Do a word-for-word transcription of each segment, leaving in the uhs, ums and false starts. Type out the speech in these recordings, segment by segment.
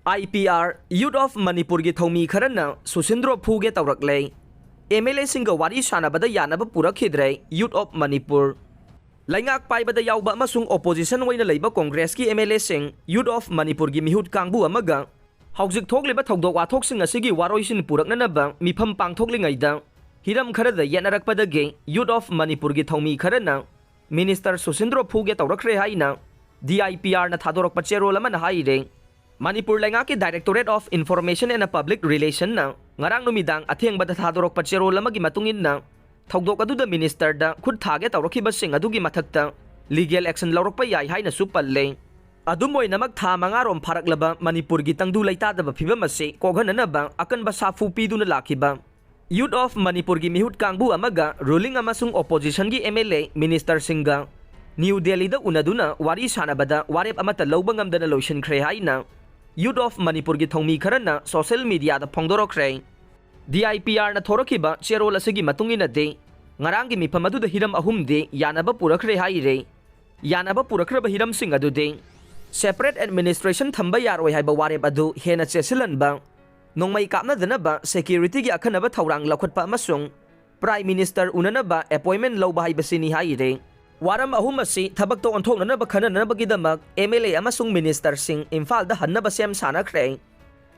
I P R, Youth of Manipurꯒꯤ ꯊꯧꯃꯤ ꯈꯔꯅ ꯁꯨꯁꯤꯟꯗ꯭ꯔꯣ ꯐꯨꯒꯦ ꯇꯧꯔꯛꯂꯦ꯫ M L Aꯁꯤꯡꯒ ꯋꯥꯔꯤ ꯁꯥꯟꯅꯕꯗ ꯌꯥꯅꯕ ꯄꯨꯔꯛꯈꯤꯗ꯭ꯔꯦ Youth of Manipur꯫ ꯂꯩꯉꯥꯛ ꯄꯥꯏꯕꯗ ꯌꯥꯎꯕ ꯑꯃꯁꯨꯡ opposition ꯑꯣꯏꯅ ꯂꯩꯕ ꯀꯣꯡꯒ꯭ꯔꯦꯁꯀꯤ M L Aꯁꯤꯡ Youth of Manipurꯒꯤ ꯃꯤꯍꯨꯠ ꯀꯥꯡꯕꯨ ꯑꯃꯒ ꯍꯧꯖꯤꯛ ꯊꯣꯛꯂꯤꯕ ꯊꯧꯗꯣꯛ ꯋꯥꯊꯣꯛꯁꯤꯡ ꯑꯁꯤꯒꯤ ꯋꯥꯔꯣꯏꯁꯤꯟ ꯄꯨꯔꯛꯅꯅꯕ ꯃꯤꯐꯝ ꯄꯥꯡꯊꯣꯛꯂꯤꯉꯩꯗ ꯍꯤꯔꯝ ꯈꯔꯗ ꯌꯦꯠꯅꯔꯛꯄꯗꯒꯤ Youth of Manipurꯒꯤ ꯊꯧꯃꯤ ꯈꯔꯅ Minister ꯁꯨꯁꯤꯟꯗ꯭ꯔꯣ ꯐꯨꯒꯦ ꯇꯧꯔꯛꯈ꯭ꯔꯦ ꯍꯥꯏꯅ D I P Rꯅ ꯊꯥꯗꯣꯔꯛꯄ ꯆꯦꯔꯣꯜ ꯑꯃꯅ ꯍꯥꯏꯔꯦ꯫ ꯃꯅꯤꯄꯨꯔ ꯂꯩꯉꯥꯛꯀꯤ Directorate of Information and Public Relationꯅ ꯉꯔꯥꯡ ꯅꯨꯃꯤꯗꯥꯡ ꯑꯊꯦꯡꯕꯗ ꯊꯥꯗꯣꯔꯛꯄ ꯆꯦꯔꯣꯜ ꯑꯃꯒꯤ ꯃꯇꯨꯡ ꯏꯟꯅ, ꯊꯧꯗꯣꯛ ꯑꯗꯨꯗ ministerꯗ ꯈꯨꯠ ꯊꯥꯒꯦ ꯇꯧꯔꯛꯈꯤꯕꯁꯤꯡ ꯑꯗꯨꯒꯤ ꯃꯊꯛꯇ legal action ꯂꯧꯔꯛꯄ ꯌꯥꯏ ꯍꯥꯏꯅꯁꯨ ꯄꯜꯂꯦ꯫ ꯑꯗꯨꯝ ꯑꯣꯏꯅꯃꯛ, ꯊꯥ ꯃꯉꯥꯔꯣꯝ ꯐꯥꯔꯛꯂꯕ ꯃꯅꯤꯄꯨꯔꯒꯤ ꯇꯪꯗꯨ ꯂꯩꯇꯥꯗꯕ ꯐꯤꯕꯝ ꯑꯁꯤ ꯀꯣꯛꯍꯟꯅꯅꯕ ꯑꯀꯟꯕ ꯁꯥꯐꯨ ꯄꯤꯗꯨꯅ ꯂꯥꯛꯈꯤꯕ Youth of Manipurꯒꯤ ꯃꯤꯍꯨꯠ ꯀꯥꯡꯕꯨ ꯑꯃꯒ ruling ꯑꯃꯁꯨꯡ oppositionꯒꯤ M L A ministerꯁꯤꯡꯒ ꯅ꯭ꯌꯨ ꯗꯦꯜꯂꯤꯗ ꯎꯅꯗꯨꯅ ꯋꯥꯔꯤ ꯁꯥꯟꯅꯕꯗ ꯋꯥꯔꯦꯞ ꯑꯃꯠꯇ ꯂꯧꯕ ꯉꯝꯗꯅ ꯂꯣꯏꯁꯤꯟꯈ꯭ꯔꯦ ꯍꯥꯏꯅ Youth of Manipurꯒꯤ ꯊꯧꯃꯤ ꯈꯔꯅ social mediaꯗ ꯐꯣꯡꯗꯣꯔꯛꯈ꯭ꯔꯦ꯫ D I P Rꯅ ꯊꯣꯔꯛꯈꯤꯕ ꯆꯦꯔꯣꯜ ꯑꯁꯤꯒꯤ ꯃꯇꯨꯡ ꯏꯟꯅꯗꯤ, ꯉꯔꯥꯡꯒꯤ ꯃꯤꯐꯝ ꯑꯗꯨꯗ ꯍꯤꯔꯝ ꯑꯍꯨꯝꯗꯤ ꯌꯥꯅꯕ ꯄꯨꯔꯛꯈ꯭ꯔꯦ ꯍꯥꯏꯔꯦ꯫ ꯌꯥꯅꯕ ꯄꯨꯔꯛꯈ꯭ꯔꯕ ꯍꯤꯔꯝꯁꯤꯡ ꯑꯗꯨꯗꯤ separate administration ꯊꯝꯕ ꯌꯥꯔꯣꯏ ꯍꯥꯏꯕ ꯋꯥꯔꯦꯞ ꯑꯗꯨ ꯍꯦꯟꯅ ꯆꯦꯠꯁꯤꯜꯍꯟꯕ, ꯅꯣꯡꯃꯩ ꯀꯥꯞꯅꯗꯅꯕ securityꯒꯤ ꯑꯈꯟꯅꯕ ꯊꯧꯔꯥꯡ ꯂꯧꯈꯠꯄ ꯑꯃꯁꯨꯡ Prime Minister ꯎꯅꯅꯕ appointment ꯂꯧꯕ ꯍꯥꯏꯕꯁꯤꯅꯤ ꯍꯥꯏꯔꯦ꯫ ꯋꯥꯔꯝ ꯑꯍꯨꯝ ꯑꯁꯤ ꯊꯕꯛꯇ ꯑꯣꯟꯊꯣꯛꯅꯅꯕ ꯈꯟꯅꯅꯕꯒꯤꯗꯃꯛ M L A ꯑꯃꯁꯨꯡ ministerꯁꯤꯡ ꯏꯝꯐꯥꯜꯗ ꯍꯟꯅꯕ ꯁꯦꯝ ꯁꯥꯅꯈ꯭ꯔꯦ꯫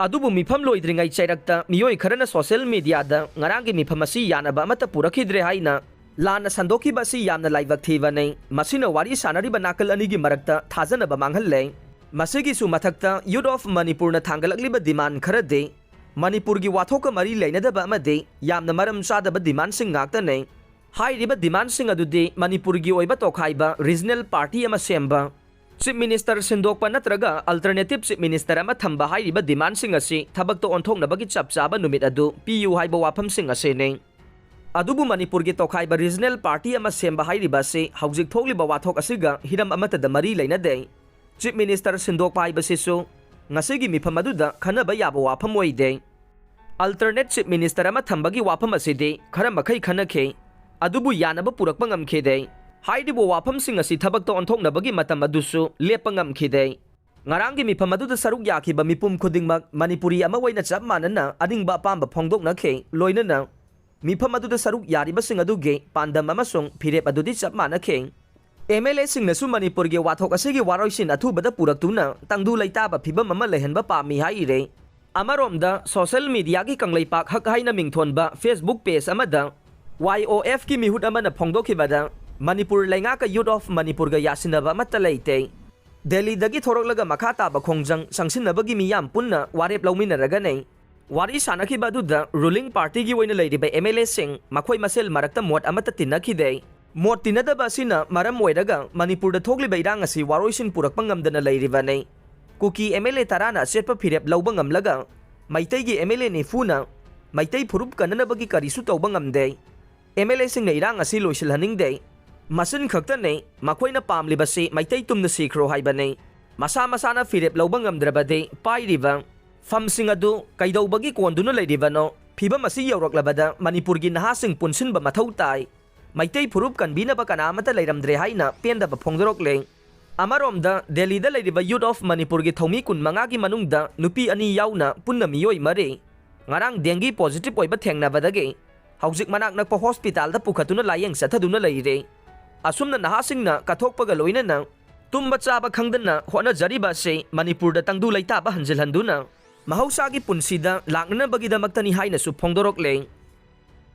ꯑꯗꯨꯕꯨ ꯃꯤꯐꯝ ꯂꯣꯏꯗ꯭ꯔꯤꯉꯩ ꯆꯩꯔꯛꯇ ꯃꯤꯑꯣꯏ ꯈꯔꯅ social mediaꯗ ꯉꯔꯥꯡꯒꯤ ꯃꯤꯐꯝ ꯑꯁꯤ ꯌꯥꯅꯕ ꯑꯃꯠꯇ ꯄꯨꯔꯛꯈꯤꯗ꯭ꯔꯦ ꯍꯥꯏꯅ ꯂꯥꯟꯅ ꯁꯟꯗꯣꯛꯈꯤꯕ ꯑꯁꯤ ꯌꯥꯝꯅ ꯂꯥꯏꯕꯛ ꯊꯤꯕꯅꯤ꯫ ꯃꯁꯤꯅ ꯋꯥꯔꯤ ꯁꯥꯟꯅꯔꯤꯕ ꯅꯥꯀꯜ ꯑꯅꯤꯒꯤ ꯃꯔꯛꯇ ꯊꯥꯖꯅꯕ ꯃꯥꯡꯍꯜꯂꯦ꯫ ꯃꯁꯤꯒꯤꯁꯨ ꯃꯊꯛꯇ Youth of Manipurꯅ ꯊꯥꯡꯒꯠꯂꯛꯂꯤꯕ demand ꯈꯔꯗꯤ ꯃꯅꯤꯄꯨꯔꯒꯤ ꯋꯥꯊꯣꯛꯀ ꯃꯔꯤ ꯂꯩꯅꯗꯕ ꯑꯃꯗꯤ ꯌꯥꯝꯅ ꯃꯔꯝ ꯆꯥꯗꯕ demandꯁꯤꯡ ꯉꯥꯛꯇꯅꯤ꯫ ꯍꯥꯏꯔꯤꯕ demandꯁꯤꯡ ꯑꯗꯨꯗꯤ ꯃꯅꯤꯄꯨꯔꯒꯤ ꯑꯣꯏꯕ ꯇꯣꯈꯥꯏꯕ regional party ꯑꯃ ꯁꯦꯝꯕ, Chief Minister ꯁꯤꯟꯗꯣꯛꯄ ꯅꯠꯇ꯭ꯔꯒ alternative Chief Minister ꯑꯃ ꯊꯝꯕ ꯍꯥꯏꯔꯤꯕ demandꯁꯤꯡ ꯑꯁꯤ ꯊꯕꯛꯇ ꯑꯣꯟꯊꯣꯛꯅꯕꯒꯤ ꯆꯞ ꯆꯥꯕ ꯅꯨꯃꯤꯠ ꯑꯗꯨ ꯄꯤꯌꯨ ꯍꯥꯏꯕ ꯋꯥꯐꯝꯁꯤꯡ ꯑꯁꯤꯅꯤ꯫ ꯑꯗꯨꯕꯨ ꯃꯅꯤꯄꯨꯔꯒꯤ ꯇꯣꯈꯥꯏꯕ regional party ꯑꯃ ꯁꯦꯝꯕ ꯍꯥꯏꯔꯤꯕ ꯑꯁꯤ ꯍꯧꯖꯤꯛ ꯊꯣꯛꯂꯤꯕ ꯋꯥꯊꯣꯛ ꯑꯁꯤꯒ ꯍꯤꯔꯝ ꯑꯃꯠꯇꯗ ꯃꯔꯤ ꯂꯩꯅꯗꯦ꯫ Chief Minister ꯁꯤꯟꯗꯣꯛꯄ ꯍꯥꯏꯕꯁꯤꯁꯨ ꯉꯁꯤꯒꯤ ꯃꯤꯐꯝ ꯑꯗꯨꯗ ꯈꯟꯅꯕ ꯌꯥꯕ ꯋꯥꯐꯝ ꯑꯣꯏꯗꯦ꯫ Alternate Chief Minister ꯑꯃ ꯊꯝꯕꯒꯤ ꯋꯥꯐꯝ ꯑꯁꯤꯗꯤ ꯈꯔ ꯃꯈꯩ ꯈꯟꯅꯈꯤ, ꯑꯗꯨꯕꯨ ꯌꯥꯅꯕ ꯄꯨꯔꯛꯄ ꯉꯝꯈꯤꯗꯦ꯫ ꯍꯥꯏꯔꯤꯕ ꯋꯥꯐꯝꯁꯤꯡ ꯑꯁꯤ ꯊꯕꯛꯇ ꯑꯣꯟꯊꯣꯛꯅꯕꯒꯤ ꯃꯇꯝ ꯑꯗꯨꯁꯨ ꯂꯦꯞꯄ ꯉꯝꯈꯤꯗꯦ꯫ ꯉꯔꯥꯡꯒꯤ ꯃꯤꯐꯝ ꯑꯗꯨꯗ ꯁꯔꯨꯛ ꯌꯥꯈꯤꯕ ꯃꯤꯄꯨꯝ ꯈꯨꯗꯤꯡꯃꯛ ꯃꯅꯤꯄꯨꯔꯤ ꯑꯃ ꯑꯣꯏꯅ ꯆꯞ ꯃꯥꯟꯅꯅ ꯑꯅꯤꯡꯕ ꯑꯄꯥꯝꯕ ꯐꯣꯡꯗꯣꯛꯅꯈꯤ꯫ ꯂꯣꯏꯅꯅ ꯃꯤꯐꯝ ꯑꯗꯨꯗ ꯁꯔꯨꯛ ꯌꯥꯔꯤꯕꯁꯤꯡ ꯑꯗꯨꯒꯤ ꯄꯥꯟꯗꯝ ꯑꯃꯁꯨꯡ ꯐꯤꯔꯦꯞ ꯑꯗꯨꯗꯤ ꯆꯞ ꯃꯥꯟꯅꯈꯤ꯫ ꯑꯦꯝ ꯑꯦꯜ ꯑꯦꯁꯤꯡꯅꯁꯨ ꯃꯅꯤꯄꯨꯔꯒꯤ ꯋꯥꯊꯣꯛ ꯑꯁꯤꯒꯤ ꯋꯥꯔꯣꯏꯁꯤꯟ ꯑꯊꯨꯕꯗ ꯄꯨꯔꯛꯇꯨꯅ ꯇꯪꯗꯨ ꯂꯩꯇꯥꯕ ꯐꯤꯕꯝ ꯑꯃ ꯂꯩꯍꯟꯕ ꯄꯥꯝꯃꯤ ꯍꯥꯏꯔꯤ꯫ ꯑꯃꯔꯣꯝꯗ, ꯁꯣꯁꯦꯜ ꯃꯤꯗꯤꯌꯥꯒꯤ ꯀꯪꯂꯩꯄꯥꯛ ꯍꯛ ꯍꯥꯏꯅ ꯃꯤꯡꯊꯣꯟꯕ Facebook ꯄꯦꯖ ꯑꯃꯗ ꯋꯥꯏ ꯑꯣ ꯑꯦꯐꯀꯤ ꯃꯤꯍꯨꯠ ꯑꯃꯅ ꯐꯣꯡꯗꯣꯛꯈꯤꯕꯗ, ꯃꯅꯤꯄꯨꯔ ꯂꯩꯉꯥꯛꯀ ꯌꯨꯠ ꯑꯣꯐ ꯃꯅꯤꯄꯨꯔꯒ ꯌꯥꯁꯤꯟꯅꯕ ꯑꯃꯠꯇ ꯂꯩꯇꯦ꯫ ꯗꯦꯜꯂꯤꯗꯒꯤ ꯊꯣꯔꯛꯂꯒ ꯃꯈꯥ ꯇꯥꯕ ꯈꯣꯡꯖꯪ ꯆꯪꯁꯤꯟꯅꯕꯒꯤ ꯃꯤꯌꯥꯝ ꯄꯨꯟꯅ ꯋꯥꯔꯦꯞ ꯂꯧꯃꯤꯟꯅꯔꯒꯅꯤ꯫ ꯋꯥꯔꯤ ꯁꯥꯟꯅꯈꯤꯕ ꯑꯗꯨꯗ ꯔꯨꯂꯤꯡ ꯄꯥꯔꯇꯤꯒꯤ ꯑꯣꯏꯅ ꯂꯩꯔꯤꯕ ꯑꯦꯝ ꯑꯦꯜ ꯑꯦꯁꯤꯡ ꯃꯈꯣꯏ ꯃꯁꯦꯜ ꯃꯔꯛꯇ ꯃꯣꯠ ꯑꯃꯠꯇ ꯇꯤꯟꯅꯈꯤꯗꯦ꯫ ꯃꯣꯠ ꯇꯤꯟꯅꯗꯕ ꯑꯁꯤꯅ ꯃꯔꯝ ꯑꯣꯏꯔꯒ ꯃꯅꯤꯄꯨꯔꯗ ꯊꯣꯛꯂꯤꯕ ꯏꯔꯥꯡ ꯑꯁꯤ ꯋꯥꯔꯣꯏꯁꯤꯟ ꯄꯨꯔꯛꯄ ꯉꯝꯗꯅ ꯂꯩꯔꯤꯕꯅꯤ꯫ ꯀꯨꯀꯤ ꯑꯦꯝ ꯑꯦꯜ ꯑꯦ ꯇꯔꯥꯅ ꯑꯆꯦꯠꯄ ꯐꯤꯔꯦꯞ ꯂꯧꯕ ꯉꯝꯂꯒ, ꯃꯩꯇꯩꯒꯤ ꯑꯦꯝ ꯑꯦꯜ ꯑꯦ ꯅꯤꯐꯨꯅ ꯃꯩꯇꯩ ꯐꯨꯔꯨꯞ ꯀꯟꯅꯅꯕꯒꯤ ꯀꯔꯤꯁꯨ ꯇꯧꯕ ꯉꯝꯗꯦ꯫ ꯑꯦꯝ ꯑꯦꯜ ꯑꯦꯁꯤꯡꯅ ꯏꯔꯥꯡ ꯑꯁꯤ ꯂꯣꯏꯁꯤꯜꯍꯟꯅꯤꯡꯗꯦ꯫ ꯃꯁꯤꯟ ꯈꯛꯇꯅꯤ ꯃꯈꯣꯏꯅ ꯄꯥꯝꯂꯤꯕꯁꯤ, ꯃꯩꯇꯩ ꯇꯨꯝꯅ ꯁꯤꯈ꯭ꯔꯣ ꯍꯥꯏꯕꯅꯤ꯫ ꯃꯁꯥ ꯃꯁꯥꯅ ꯐꯤꯔꯦꯞ ꯂꯧꯕ ꯉꯝꯗ꯭ꯔꯕꯗꯤ ꯄꯥꯏꯔꯤꯕ ꯐꯝꯁꯤꯡ ꯑꯗꯨ ꯀꯩꯗꯧꯕꯒꯤ ꯀꯣꯟꯗꯨꯅ ꯂꯩꯔꯤꯕꯅꯣ? ꯐꯤꯕꯝ ꯑꯁꯤ ꯌꯧꯔꯛꯂꯕꯗ ꯃꯅꯤꯄꯨꯔꯒꯤ ꯅꯍꯥꯁꯤꯡ ꯄꯨꯟꯁꯤꯟꯕ ꯃꯊꯧ ꯇꯥꯏ꯫ ꯃꯩꯇꯩ ꯐꯨꯔꯨꯞ ꯀꯟꯕꯤꯅꯕ ꯀꯅꯥ ꯑꯃꯠꯇ ꯂꯩꯔꯝꯗ꯭ꯔꯦ ꯍꯥꯏꯅ ꯄꯦꯟꯗꯕ ꯐꯣꯡꯗꯣꯔꯛꯂꯦ꯫ ꯑꯃꯔꯣꯝꯗ, ꯗꯦꯜꯂꯤꯗ ꯂꯩꯔꯤꯕ ꯌꯨꯠ ꯑꯣꯐ ꯃꯅꯤꯄꯨꯔꯒꯤ ꯊꯧꯃꯤ ꯀꯨꯟ ꯃꯉꯥꯒꯤ ꯃꯅꯨꯡꯗ ꯅꯨꯄꯤ ꯑꯅꯤ ꯌꯥꯎꯅ ꯄꯨꯟꯅ ꯃꯤꯑꯣꯏ ꯃꯔꯤ ꯉꯔꯥꯡ ꯗꯦꯡꯒꯤ ꯄꯣꯖꯤꯇꯤꯚ ꯑꯣꯏꯕ ꯊꯦꯡꯅꯕꯗꯒꯤ ꯍꯧꯖꯤꯛ ꯃꯅꯥꯛ ꯅꯛꯄ ꯍꯣꯁꯄꯤꯇꯥꯜꯗ ꯄꯨꯈꯠꯇꯨꯅ ꯂꯥꯌꯦꯡ ꯆꯠꯊꯗꯨꯅ ꯂꯩꯔꯦ꯫ ꯑꯁꯨꯝꯅ ꯅꯍꯥꯁꯤꯡꯅ ꯀꯠꯊꯣꯛꯄꯒ ꯂꯣꯏꯅꯅ ꯇꯨꯝꯕ ꯆꯥꯕ ꯈꯪꯗꯅ ꯍꯣꯠꯅꯖꯔꯤꯕ ꯑꯁꯤ ꯃꯅꯤꯄꯨꯔꯗ ꯇꯪꯗꯨ ꯂꯩꯇꯥꯕ ꯍꯟꯖꯤꯜꯍꯟꯗꯨꯅ ꯃꯍꯧꯁꯥꯒꯤ ꯄꯨꯟꯁꯤꯗ ꯂꯥꯛꯅꯅꯕꯒꯤꯗꯃꯛꯇꯅꯤ ꯍꯥꯏꯅꯁꯨ ꯐꯣꯡꯗꯣꯔꯛꯂꯦ꯫